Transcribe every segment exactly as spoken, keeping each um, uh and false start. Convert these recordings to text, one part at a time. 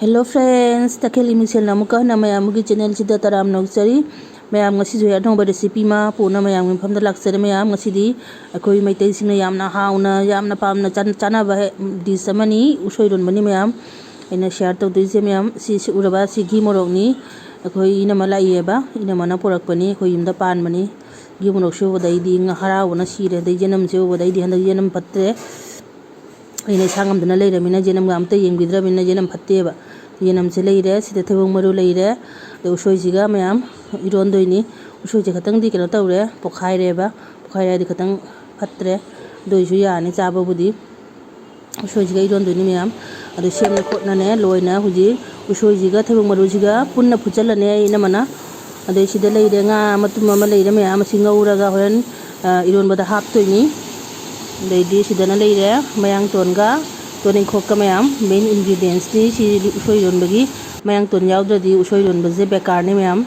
Hello friends, ꯇꯈꯦꯜ ꯏꯃꯨꯡꯁꯦꯜꯅ ꯑꯃꯨꯛꯀ ꯍꯟꯅ ꯃꯌꯥꯝꯒꯤ channelꯁꯤꯗ ꯇꯔꯥꯝꯅ ꯑꯣꯛꯆꯔꯤ꯫ ꯃꯌꯥꯝ, ꯉꯁꯤꯁꯨ ꯑꯅꯧꯕ recipe ꯑꯃ ꯄꯨꯅ ꯃꯌꯥꯝꯒꯤ ꯃꯐꯝꯗ ꯂꯥꯛꯆꯔꯦ꯫ ꯃꯌꯥꯝ, ꯉꯁꯤꯗꯤ ꯑꯩꯈꯣꯏ ꯃꯩꯇꯩꯁꯤꯡꯅ ꯌꯥꯝꯅ ꯍꯥꯎꯅ, ꯌꯥꯝꯅ ꯄꯥꯝꯅ ꯆꯥꯟ-, ꯆꯥꯅꯕ ꯍꯦ-, dish ꯑꯃꯅꯤ, ꯎꯁꯣꯏ ꯏꯔꯣꯟꯕꯅꯤ꯫ ꯃꯌꯥꯝ, ꯑꯩꯅ share ꯇꯧꯗꯣꯏꯁꯦ, ꯃꯌꯥꯝ, ꯁꯤꯁꯤ ꯎꯔꯕ, ꯁꯤ ꯘꯤ ꯃꯣꯔꯣꯛꯅꯤ꯫ ꯑꯩꯈꯣꯏ ꯏꯅꯝꯃ ꯂꯥꯛꯏꯌꯦꯕ, ꯏꯅꯝꯃꯅ ꯄꯨꯔꯛꯄꯅꯤ, ꯑꯩꯈꯣꯏ ꯌꯨꯝꯗ ꯄꯥꯟꯕꯅꯤ꯫ ꯘꯤ ꯃꯣꯔꯣꯛꯁꯤ ꯎꯕꯗ ꯑꯩꯗꯤ ꯉ-, ꯍꯔꯥꯎꯕꯅ ꯁꯤꯔꯦ꯫ ꯑꯗꯩ ꯌꯦꯅꯝꯁꯦ ꯎꯕꯗ ꯑꯩꯗꯤ ꯍꯟꯗꯛ ꯌꯦꯅꯝ ꯐꯠꯇ꯭ꯔꯦ꯫ ꯑꯩꯅ ꯏꯁꯥ ꯉꯝꯗꯅ ꯂꯩꯔꯕꯅꯤꯅ ꯌꯦꯅꯝꯒ ꯑꯝꯇ ꯌꯦꯡꯕꯤꯗ꯭ꯔꯕꯅꯤꯅ ꯌꯦꯅꯝ ꯐꯠꯇꯦꯕ꯫ ꯌꯦꯅꯝꯁꯦ ꯂꯩꯔꯦ, ꯁꯤꯗ ꯊꯩꯕꯣꯡ ꯃꯔꯨ ꯂꯩꯔꯦ, ꯑꯗꯩ ꯎꯁꯣꯏꯁꯤꯒ ꯃꯌꯥꯝ ꯏꯔꯣꯟꯗꯣꯏꯅꯤ꯫ ꯎꯁꯣꯏꯁꯦ ꯈꯇꯪꯗꯤ ꯀꯩꯅꯣ ꯇꯧꯔꯦ, ꯄꯣꯛꯈꯥꯏꯔꯦꯕ꯫ ꯄꯣꯛꯈꯥꯏꯔꯦ ꯍꯥꯏꯗꯤ ꯈꯇꯪ ꯐꯠꯇ꯭ꯔꯦ, ꯑꯗꯨ ꯑꯣꯏꯁꯨ ꯌꯥꯔꯅꯤ ꯆꯥꯕꯕꯨꯗꯤ꯫ ꯎꯁꯣꯏꯁꯤꯒ ꯏꯔꯣꯟꯗꯣꯏꯅꯤ ꯃꯌꯥꯝ꯫ ꯑꯗꯨ ꯁꯦꯝꯅ ꯈꯣꯠꯅꯅꯦ ꯂꯣꯏꯅ ꯍꯧꯖꯤꯛ ꯎꯁꯣꯏꯁꯤꯒ ꯊꯩꯕꯣꯡ ꯃꯔꯨꯁꯤꯒ ꯄꯨꯟꯅ ꯐꯨꯠꯆꯜꯂꯅꯤ ꯑꯩ ꯏꯅꯝꯃꯅ꯫ ꯑꯗꯩ ꯁꯤꯗ ꯂꯩꯔꯦ ꯉꯥ ꯃꯇꯨꯝ ꯑꯃ ꯂꯩꯔꯦ ꯃꯌꯥꯝ, ꯑꯁꯤ ꯉꯧꯔꯒ ꯍꯣꯔꯦꯟ, ꯑ, ꯏꯔꯣꯟꯕꯗ ꯍꯥꯞꯇꯣꯏꯅꯤ꯫ ꯑꯗꯩꯗꯤ ꯁꯤꯗꯅ ꯂꯩꯔꯦ ꯃꯌꯥꯡꯇꯣꯟꯒ ꯇꯣꯅꯤꯡꯈꯣꯛꯀ ꯃꯌꯥꯝ, main ingredientsꯇꯤ ꯁꯤ ꯎꯁꯣꯏ ꯏꯔꯣꯟꯕꯒꯤ꯫ ꯃꯌꯥꯡꯇꯣꯟ ꯌꯥꯎꯗ꯭ꯔꯗꯤ ꯎꯁꯣꯏ ꯏꯔꯣꯟꯕꯁꯦ ꯕꯦꯀꯥꯔꯅꯤ ꯃꯌꯥꯝ꯫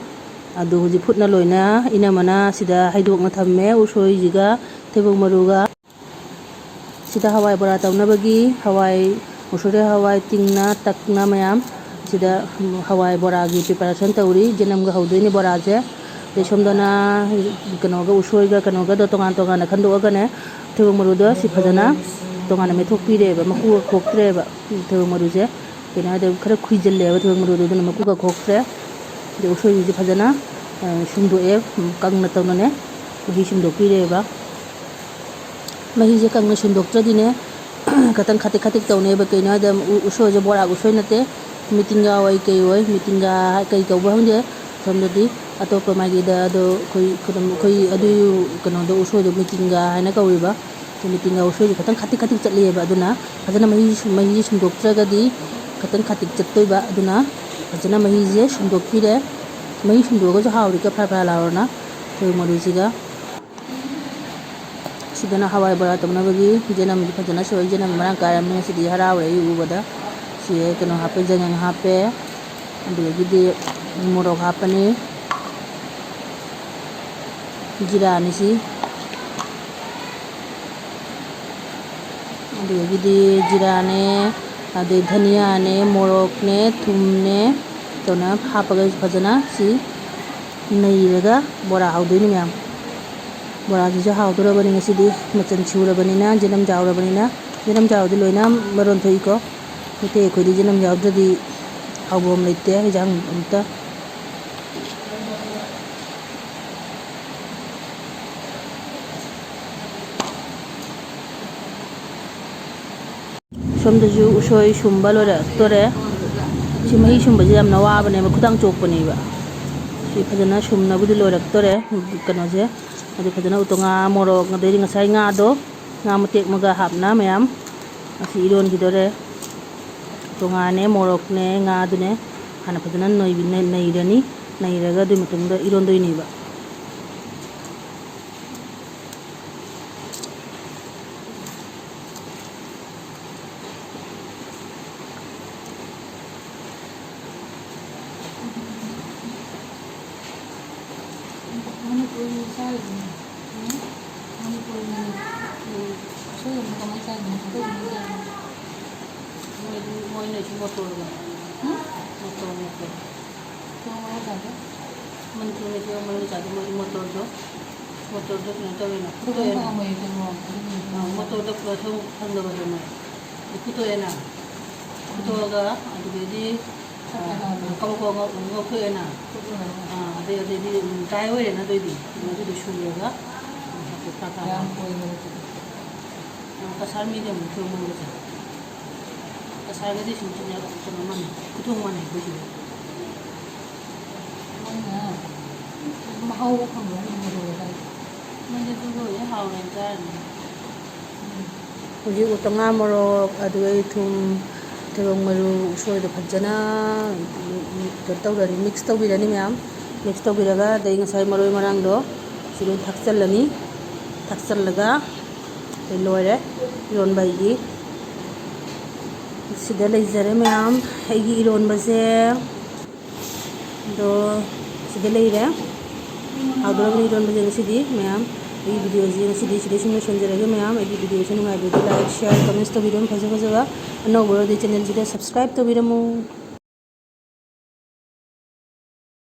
ꯑꯗꯨ ꯍꯧꯖꯤꯛ ꯐꯨꯠꯅ ꯂꯣꯏꯅ ꯏꯅꯝꯃꯅ ꯁꯤꯗ ꯍꯩꯗꯣꯛꯅ ꯊꯝꯃꯦ ꯎꯁꯣꯏꯁꯤꯒ ꯊꯩꯕꯣꯡ ꯃꯔꯨꯒ꯫ ꯁꯤꯗ ꯍꯋꯥꯏ ꯕꯣꯔꯥ ꯇꯧꯅꯕꯒꯤ ꯍꯋꯥꯏ, ꯃꯨꯁꯨꯔꯤ ꯍꯋꯥꯏ ꯇꯤꯡꯅ ꯇꯛꯅ ꯃꯌꯥꯝ꯫ ꯁꯤꯗ ꯍꯋꯥꯏ ꯕꯣꯔꯥꯒꯤ preparation ꯇꯧꯔꯤ꯫ ꯌꯦꯅꯝꯒ ꯍꯧꯗꯣꯏꯅꯤ ꯕꯣꯔꯥꯁꯦ꯫ ꯑꯗꯩ ꯁꯣꯝꯗꯅ ꯀꯩꯅꯣꯒ, ꯎꯁꯣꯏꯒ ꯀꯩꯅꯣꯒꯗꯣ ꯇꯣꯉꯥꯟ ꯇꯣꯉꯥꯟꯅ ꯈꯟꯗꯣꯛꯑꯒꯅꯦ, ꯊꯩꯕꯣꯡ ꯃꯔꯨꯗꯣ ꯁꯤ ꯐꯖꯅ ꯇꯣꯉꯥꯟꯅ ꯃꯦꯠꯊꯣꯛꯄꯤꯔꯦꯕ꯫ ꯃꯀꯨꯒ ꯈꯣꯛꯇ꯭ꯔꯦꯕ ꯊꯩꯕꯣꯡ ꯃꯔꯨꯁꯦ꯫ ꯀꯩꯅꯣ ꯍꯥꯏꯗ ꯈꯔ ꯈꯨꯏꯖꯤꯜꯂꯦꯕ ꯊꯩꯕꯣꯡ ꯃꯔꯨꯗꯣ, ꯑꯗꯨꯅ ꯃꯀꯨꯒ ꯈꯣꯛꯇ꯭ꯔꯦ꯫ ꯑꯗꯩ ꯎꯁꯣꯏꯁꯤꯁꯨ ꯐꯖꯅ, ꯑ, ꯁꯨꯝꯗꯣꯛꯑꯦ, ꯀꯪꯅ ꯇꯧꯅꯅꯦ ꯃꯍꯤ ꯁꯨꯝꯗꯣꯛꯄꯤꯔꯦꯕ꯫ ꯃꯍꯤꯁꯦ ꯀꯪꯅ ꯁꯨꯝꯗꯣꯛꯇ꯭ꯔꯗꯤꯅꯦ, ꯈꯇꯪ ꯈꯥꯇꯦꯛ ꯈꯥꯇꯦꯛ ꯇꯧꯅꯦꯕ꯫ ꯀꯩꯅꯣ ꯍꯥꯏꯗ ꯎ-, ꯎꯁꯣꯏꯁꯦ ꯕꯣꯔꯥ ꯎꯁꯣꯏ ꯅꯠꯇꯦ, ꯃꯤꯇꯤꯡꯒꯥ ꯑꯣꯏ ꯀꯩ ꯑꯣꯏ, ꯃꯤꯇꯤꯡꯒꯥ ꯀꯩ ꯀꯧꯕ ꯈꯪꯗꯦ꯫ ꯁꯣꯝꯗꯗꯤ ꯑꯇꯣꯞꯄ ꯃꯥꯒꯤꯗ ꯑꯗꯣ ꯑꯩꯈꯣꯏ ꯈꯨꯗꯝ-, ꯑꯩꯈꯣꯏ ꯑꯗꯨ ꯀꯩꯅꯣꯗꯣ ꯎꯁꯣꯏꯗꯣ ꯃꯤꯇꯤꯡꯒꯥ ꯍꯥꯏꯅ ꯀꯧꯔꯤꯕ꯫ ꯃꯤꯇꯤꯡꯒꯥ ꯎꯁꯣꯏꯁꯦ ꯈꯇꯪ ꯈꯥꯇꯦꯛ ꯈꯥꯇꯦꯛ ꯆꯠꯂꯤꯑꯕ꯫ ꯑꯗꯨꯅ ꯐꯖꯅ ꯃꯍꯤ ꯁꯨꯝ-, ꯃꯍꯤꯁꯦ ꯁꯨꯝꯗꯣꯛꯇ꯭ꯔꯒꯗꯤ ꯈꯇꯪ ꯈꯥꯇꯦꯛ ꯆꯠꯇꯣꯏꯕ꯫ ꯑꯗꯨꯅ ꯐꯖꯅ ꯃꯍꯤꯁꯦ ꯁꯨꯝꯗꯣꯛꯄꯤꯔꯦ꯫ ꯃꯍꯤ ꯁꯨꯝꯗꯣꯛꯑꯒꯁꯨ ꯍꯥꯎꯔꯤꯒ ꯐꯔꯥ ꯐꯔꯥ ꯂꯥꯎꯔꯅ ꯊꯩꯕꯣꯡ ꯃꯔꯨꯁꯤꯒ꯫ ꯁꯤꯗꯅ ꯍꯋꯥꯏ ꯕꯣꯔꯥ ꯇꯧꯅꯕꯒꯤ ꯌꯦꯅꯝꯁꯨ ꯐꯖꯅ ꯁꯣꯏ꯫ ꯌꯦꯅꯝ ꯃꯔꯥꯡ ꯀꯥꯏꯔꯕꯅꯤ ꯉꯁꯤꯗꯤ, ꯍꯔꯥꯎꯔꯦ ꯑꯩ ꯎꯕꯗ꯫ ꯁꯤ ꯀꯩꯅꯣ ꯍꯥꯞꯄꯦ, ꯆꯉꯥꯡ ꯍꯥꯞꯄꯦ, ꯑꯗꯨꯗꯒꯤꯗꯤ ꯃꯣꯔꯣꯛ ꯍꯥꯞꯄꯅꯤ, ꯖꯤꯔꯥꯅꯤ ꯁꯤ, ꯑꯗꯨꯗꯒꯤꯗꯤ ꯖꯤꯔꯥꯅꯦ, ꯑꯗꯩ ꯙꯅꯤꯌꯥꯅꯦ, ꯃꯣꯔꯣꯛꯅꯦ, ꯊꯨꯝꯅꯦ ꯇꯧꯅ ꯍꯥꯞꯄꯒ ꯐꯖꯅ ꯁꯤ ꯅꯩꯔꯒ ꯕꯣꯔꯥ ꯍꯧꯗꯣꯏꯅꯤ ꯃꯌꯥꯝ꯫ ꯕꯣꯔꯥꯁꯤꯁꯨ ꯍꯥꯎꯗꯣꯔꯕꯅꯤ ꯉꯁꯤꯗꯤ, ꯃꯆꯜ ꯁꯨꯔꯕꯅꯤꯅ, ꯖꯅꯝ ꯌꯥꯎꯔꯕꯅꯤꯅ꯫ ꯖꯅꯝ ꯌꯥꯎꯔꯗꯤ ꯂꯣꯏꯅ ꯃꯔꯣꯟ ꯊꯣꯛꯏꯀꯣ꯫ ꯃꯩꯇꯩ ꯑꯩꯈꯣꯏꯗꯤ ꯖꯅꯝ ꯌꯥꯎꯗ꯭ꯔꯗꯤ ꯍꯥꯎꯕ ꯑꯃ ꯂꯩꯇꯦ ꯍꯤꯟꯖꯥꯡ ꯑꯝꯇ꯫ ꯁꯣꯝꯗꯁꯨ ꯎꯁꯣꯏ ꯁꯨꯝꯕ ꯂꯣꯏꯔꯛꯇꯣꯔꯦ꯫ ꯁꯤ ꯃꯍꯤ ꯁꯨꯝꯕꯁꯦ ꯌꯥꯝꯅ ꯋꯥꯕꯅꯦꯕ, ꯈꯨꯗꯥꯡ ꯆꯣꯛꯄꯅꯦꯕ꯫ ꯁꯤ ꯐꯖꯅ ꯁꯨꯝꯅꯕꯨꯗꯤ ꯂꯣꯏꯔꯛꯇꯣꯔꯦ ꯀꯩꯅꯣꯁꯦ꯫ ꯑꯗꯨ ꯐꯖꯅ ꯎꯇꯣꯡꯉꯥ, ꯃꯣꯔꯣꯛ, ꯑꯗꯩꯗꯤ ꯉꯁꯥꯏ ꯉꯥꯗꯣ, ꯉꯥ ꯃꯇꯦꯛ ꯑꯃꯒ ꯍꯥꯞꯅ ꯃꯌꯥꯝ ꯑꯁꯤ ꯏꯔꯣꯟꯈꯤꯗꯣꯔꯦ꯫ ꯎꯇꯣꯡꯉꯥꯅꯦ, ꯃꯣꯔꯣꯛꯅꯦ, ꯉꯥꯗꯨꯅꯦ ꯍꯥꯟꯅ ꯐꯖꯅ ꯅꯣꯏꯕꯤ-, ꯅꯩ-, ꯅꯩꯔꯅꯤ꯫ ꯅꯩꯔꯒ ꯑꯗꯨꯒꯤ ꯃꯇꯨꯡꯗ ꯏꯔꯣꯟꯗꯣꯏꯅꯦꯕ꯫ ꯃꯅꯤꯄꯨꯔꯤ ꯆꯥꯔꯤꯕꯅꯤ꯫ ꯎꯝ? ꯃꯅꯤꯄꯨꯔꯤ, ꯎꯝ, ꯑꯁꯣꯏꯕ ꯀꯃꯥꯏꯅ ꯆꯥꯔꯤꯅꯣ? ꯑꯇꯩ ꯀꯃꯥꯏꯅ ꯆꯥꯔꯤꯅꯣ? ꯃꯣꯏꯗꯤ, ꯃꯣꯏꯅ ꯁꯤ ꯃꯣꯇꯣꯔꯗꯣ꯫ ꯎꯝ? Motor, motor. ꯃꯣꯇꯣꯔ ꯃꯣꯔꯣꯛ ꯆꯥꯗꯦ꯫ ꯃꯅꯤꯄꯨꯔ ꯃꯆꯥ ꯃꯔꯨ ꯆꯥꯗꯦ, ꯃꯣꯏꯗꯤ ꯃꯣꯇꯣꯔꯗꯣ, ꯃꯣꯇꯣꯔꯗꯣ ꯀꯩꯅꯣ ꯇꯧꯋꯦꯅ, ꯑꯗꯨꯒ ꯐꯨꯠꯇꯣꯛꯑꯦꯅ꯫ ꯐꯪꯉꯝꯃꯣꯏꯌꯦ, ꯀꯩꯅꯣ, ꯑꯗꯨꯒꯨꯝꯕꯗꯣ꯫ ꯑꯥ, ꯃꯣꯇꯣꯔꯗꯣ ꯄꯨꯔꯥ ꯊꯣꯡ ꯐꯪꯗꯕꯗꯣ ꯃꯣꯏ꯫ ꯑꯗꯨ ꯐꯨꯠꯇꯣꯛꯑꯦꯅ꯫ ꯐꯨꯠꯇꯣꯛꯑꯒ ꯑꯗꯨꯗꯩꯗꯤ, ꯑꯥ, ꯐꯨꯠꯇꯣꯛꯑꯒ꯫ ꯀꯕꯛ ꯀꯕꯛ ꯉꯧ-, ꯉꯧꯊꯣꯛꯑꯦꯅ꯫ ꯐꯨꯠꯇꯣꯛꯑꯒ꯫ ꯑꯥ, ꯑꯗꯩ, ꯑꯗꯩꯗꯤ, ꯎꯝ, dry ꯑꯣꯏꯔꯦꯅ ꯑꯗꯨꯏꯗꯤ꯫ ꯑꯗꯨꯗꯣ ꯁꯨꯔꯒ, ꯎꯝ, ꯍꯥꯏꯐꯦꯠ ꯀꯥ ꯀꯥ ꯌꯥꯝ ꯂꯥꯎꯅ꯫ ꯑꯣꯏꯕ ꯅꯠꯇꯦ꯫ ꯑꯥ, ꯀꯁꯥꯔ medium ꯊꯣꯡꯕ ꯉꯧꯕꯁꯦ꯫ ꯀꯁꯥꯔꯒꯗꯤ ꯁꯨꯝ ꯆꯤꯟꯖꯥꯛ ꯀꯩꯅꯣ ꯃꯥꯟꯅꯩ, ꯈꯨꯊꯣꯡ ꯃꯥꯟꯅꯩ ꯑꯩꯈꯣꯏ ꯁꯤꯗꯤ꯫ ꯃꯣꯏꯅ ꯃꯍꯥꯎ ꯐꯪꯕ꯭ꯔꯥ ꯈꯪꯗꯦ ꯃꯣꯔꯣꯛ ꯑꯇꯥꯏꯁꯦ꯫ ꯃꯣꯏꯗꯤ ꯑꯗꯨꯕꯨ ꯍꯦꯛ ꯍꯥꯎꯔꯦꯅ ꯆꯥꯔꯅꯤ꯫ ꯎꯝ꯫ ꯍꯧꯖꯤꯛ ꯎꯇꯣꯡꯉꯥ ꯃꯣꯔꯣꯛ, ꯑꯗꯨꯒ ꯊꯨꯝ, ꯊꯩꯕꯣꯡ ꯃꯔꯨ, ꯎꯁꯣꯏꯗꯣ ꯐꯖꯅ ꯀꯩꯅꯣ ꯇꯧꯔꯅꯤ, mix ꯇꯧꯕꯤꯔꯅꯤ ꯃꯌꯥꯝ꯫ Mix ꯇꯧꯕꯤꯔꯒ ꯑꯗꯩ ꯉꯁꯥꯏ ꯃꯔꯣꯏ ꯃꯔꯥꯡꯗꯣ ꯁꯤ ꯂꯣꯏ ꯊꯥꯛꯆꯜꯂꯅꯤ꯫ ꯊꯥꯛꯆꯜꯂꯒ ꯑꯗꯩ ꯂꯣꯏꯔꯦ ꯏꯔꯣꯟꯕ ꯑꯩꯒꯤ꯫ ꯁꯤꯗ ꯂꯩꯖꯔꯦ ꯃꯌꯥꯝ, ꯑꯩꯒꯤ ꯏꯔꯣꯟꯕꯁꯦ꯫ ꯑꯗꯣ ꯁꯤꯗ ꯂꯩꯔꯦ꯫ ꯍꯥꯎꯗꯣꯔꯕꯅꯤ ꯏꯔꯣꯟꯕꯁꯦ ꯉꯁꯤꯗꯤ ꯃꯌꯥꯝ꯫ ꯑꯩꯒꯤ videoꯁꯤ ꯉꯁꯤꯗꯤ ꯁꯤꯗꯩ ꯁꯨꯝ ꯂꯣꯏꯁꯤꯟꯖꯔꯒꯦ꯫ ꯃꯌꯥꯝ ꯑꯩꯒꯤ videoꯁꯤ ꯅꯨꯡꯉꯥꯏꯕꯤꯔꯗꯤ like, share, comments ꯇꯧꯕꯤꯔꯝꯃꯨ꯫ ꯐꯖ ꯐꯖꯕ ꯑꯅꯧꯕ ꯑꯣꯏꯔꯗꯤ channelꯁꯤꯗ subscribe ꯇꯧꯕꯤꯔꯝꯃꯨ꯫